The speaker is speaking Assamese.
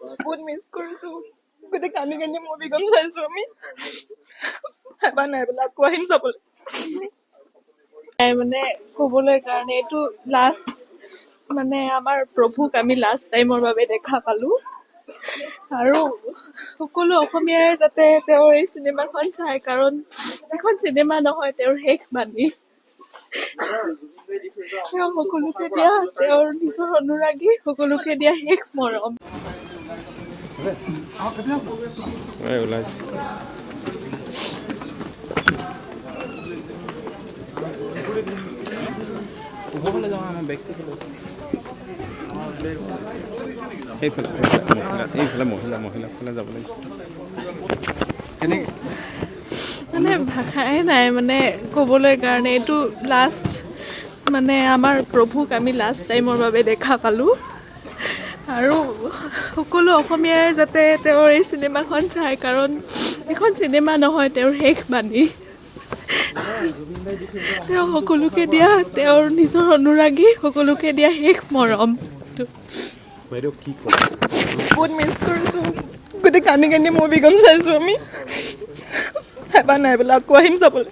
বহুত মিছ কৰিছো। গোটেই কান্দি কান্দি মুভিখন চাইছো আমি। হেঁপাহ নাই বোলে, আকৌ আহিম চাবলৈ। মানে ক'বলৈ কাৰণে এইটো লাষ্ট, মানে আমাৰ প্ৰভুক আমি লাষ্ট টাইমৰ বাবে দেখা পালো। আৰু সকলো অসমীয়াই যাতে তেওঁৰ এই চিনেমাখন চায়, কাৰণ এখন চিনেমা নহয়, তেওঁৰ শেষ বাণী। তেওঁ সকলোকে দিয়া, তেওঁৰ নিজৰ অনুৰাগী সকলোকে দিয়া শেষ মৰম। ওলাইছে। সেইফালে মহিলা, এইফালে মহিলা, মহিলা ফালে যাব লাগিছিল। কেনেকৈ? মানে ভাষাই নাই মানে ক'বলৈ কাৰণে এইটো লাষ্ট, মানে আমাৰ প্ৰভুক আমি লাষ্ট টাইমৰ বাবে দেখা পালোঁ। আৰু সকলো অসমীয়াই যাতে তেওঁৰ এই চিনেমাখন চায়, কাৰণ এখন চিনেমা নহয়, তেওঁৰ শেষ বাণী। তেওঁ সকলোকে দিয়া, তেওঁৰ নিজৰ অনুৰাগী সকলোকে দিয়া শেষ মৰম। বাইদেউ, কি ক'ব? বহুত মিছ কৰিছো। গোটেই কান্দি কান্দি মুভিখন চাইছো আমি। হেঁপাহ নাই বোলে, আকৌ আহিম চাবলৈ।